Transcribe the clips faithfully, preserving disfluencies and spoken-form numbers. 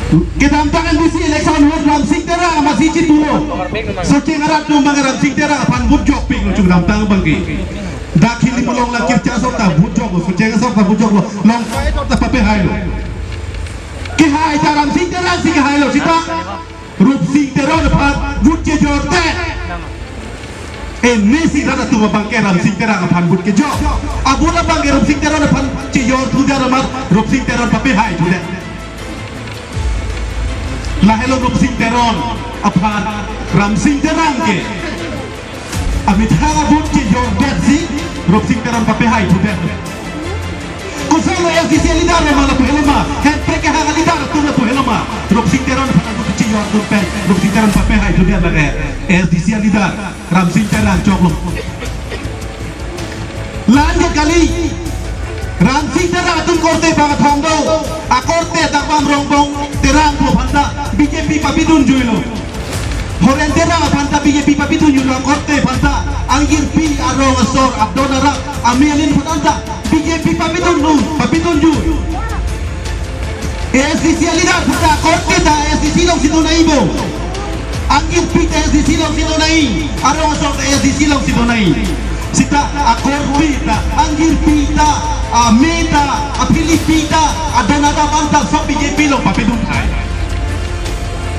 Kedamtang M D C election ahut Ramsing Terang amatsi chitulo. Socheng arat atum abang Ramsing Terang aphan vote jokpiklo kedamtang abangke. Dak Hilli Mulong la Kircha asor ta vote joklo, Socheng asor ta vote joklo, Longkai asor ta papehailo. Kehai ta Ramsing Terang si kehailo, sita Rupsing Teron aphan vote chejordet. Ene si rat atum abangke Ramsing Terang aphan vote kejok. Abo abangke Rupsing Teron aphan chejorthudet amat Rupsing Teron papehai thudet. Lahelo Rupsing Teron aphan Ramsing Terang ke amethang a-vote chejordet si Rupsing Teron papehai thudet. Kosonlo A S D C leader lo ma lapu helo ma, hemprek kehang leader atum lapu helo ma, Rupsing Teron aphan a-vote chejordun pen Rupsing Teron papehai thudet lake A S D C leader Ramsing Terang choklo. La-an ke kali, Ramsing Terang atum korte bang athong do, akorte dak bang Rongbong Terang pu aphanta B J P papidunjuilo. Horen Terang aphanta B J P papidunjuilo, akorte aphanta, angjirpi, arong asor, adon arak, amelin aphanta B J P papidunju, papidunju. A S D C leader aphanta korte ta A S D C alongsi do nangji bo. Angjirpi ta A S D C alongsi do nangji. Arong asor ta A S D C alongsi do nangji. Sita akorte ta, angjirpi ta, ame ta, aphilipi ta, adon arak aphanta sob B J P along papidun thai.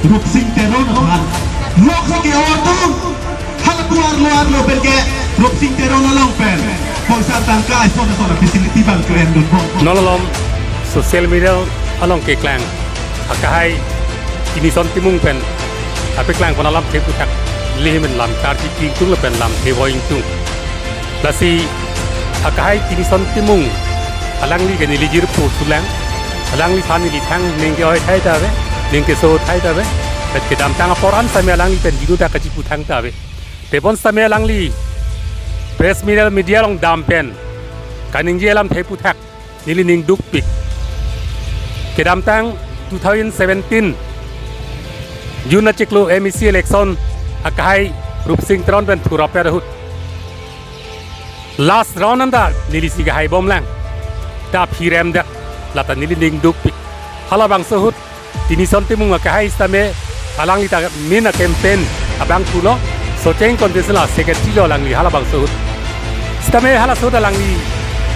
Rupsing Teron aphan lok si ke-ordun. Hala duar luar lo pen ke Rupsing Teron along pen poisa tangka ison ison a-facility bang ke-endun bom. Non malom social media along keklang akehai Tinison Timung pen apeklangpon alamthe aphuthak, neli amen lam karjupi ingtung lapen lamthe voi ingtung. Lasi akehai Tinison Timung alangli ke neli jirpo sulang, alangliphan neli thang ning ke-oi thai ta ave, ning keso thai ta ave. Bet kedamtang apor an sitame alangli pen jinu ta kachipu thang ta ave. Tebon sitame alangli press media, media along dam pen kaningje alamthe aphuthak neli ning dukpik. Kedamtang two thousand seventeen June achiklo M A C election akehai Rupsing Teron pen thurap ahut last round anta neli si kehai bomlang. Ta aphi remdet, lata neli ning dukpik. Halabangso ahut Tinison Timung akehai sitame alangli ta main a-campaign abang pulo, Socheng constituency la secretary lo alangli halabangso ahut. Sitame halaso ahut alangli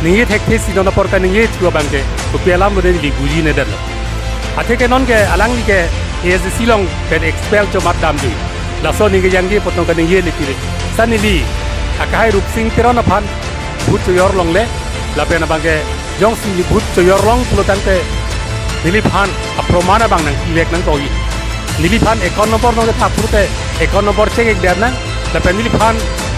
ningje thekthe si non apor kaningjethu abangke kopi alam lo neli bujinedetlo. Atheke non ke alangli ke A S D C along pen expel chomat damji. Laso ningje jangje apot non kaningje le pire. Sita neli akehai Rupsing Teron aphan vote chojor longle, lapen abangke jongsi neli vote chojor long pulo tangte neliphan aproman abang nangpivek nangkokji. Neliphan account number nangkethap pulote account number cheng-ikdet nang, lapen neliphan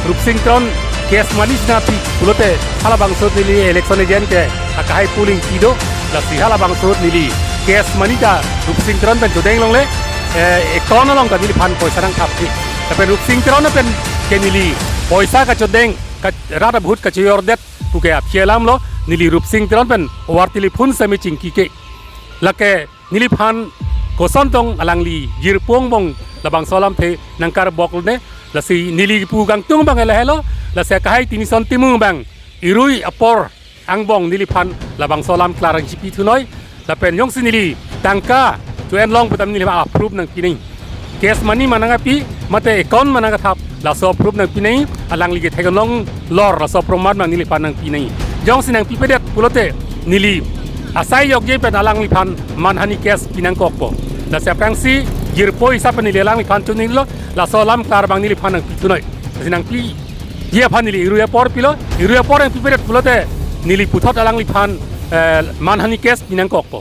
Rupsing Teron cash money si nangpi pulote halabangso ahut neli election agent ke akehai polling ingti do, lasi halabangso ahut neli cash money ta Rupsing Teron pen chodeng longle, eh, account along ta neliphan poisa nangthapji. Lapen Rupsing Teron pen ke neli poisa kachodeng, ka-, rat a-vote kachojordet pu ke aphi alam lo, neli Rupsing Teron pen over telephone sitame chingki ke. Lake neliphan koson tong alangli jirpo angbong labangso alamthe nangkarbok lone, lasi neli pu kangtung abang lahelo, lasi akehai Tinison Timung abang irui apor angbong neliphan labangso alam klarang chipi thunoi, lapen jongsi neli tangka cho-en long pu tame neliphan a-proof nangpi nangji. Cash money ma nangpi, mate account ma nangkethap, laso proof nangpi nangji, alangli ke theklong lor laso proman abang neliphan nangpi nangji. Jongsi nangpipedet pulote neli asai jokje pen alangliphan manhani case pi nangkokpo. Lasi aphrangsi jirpo hisap pen neli alangliphan choninglo, laso alam klar abang neliphan nangpi thunoi. Lasi nangpiji aphan neli irui apor pilo, irui apor nangpipedet pulote neli puthot alangliphan, eh, manhani case pi nangkokpo.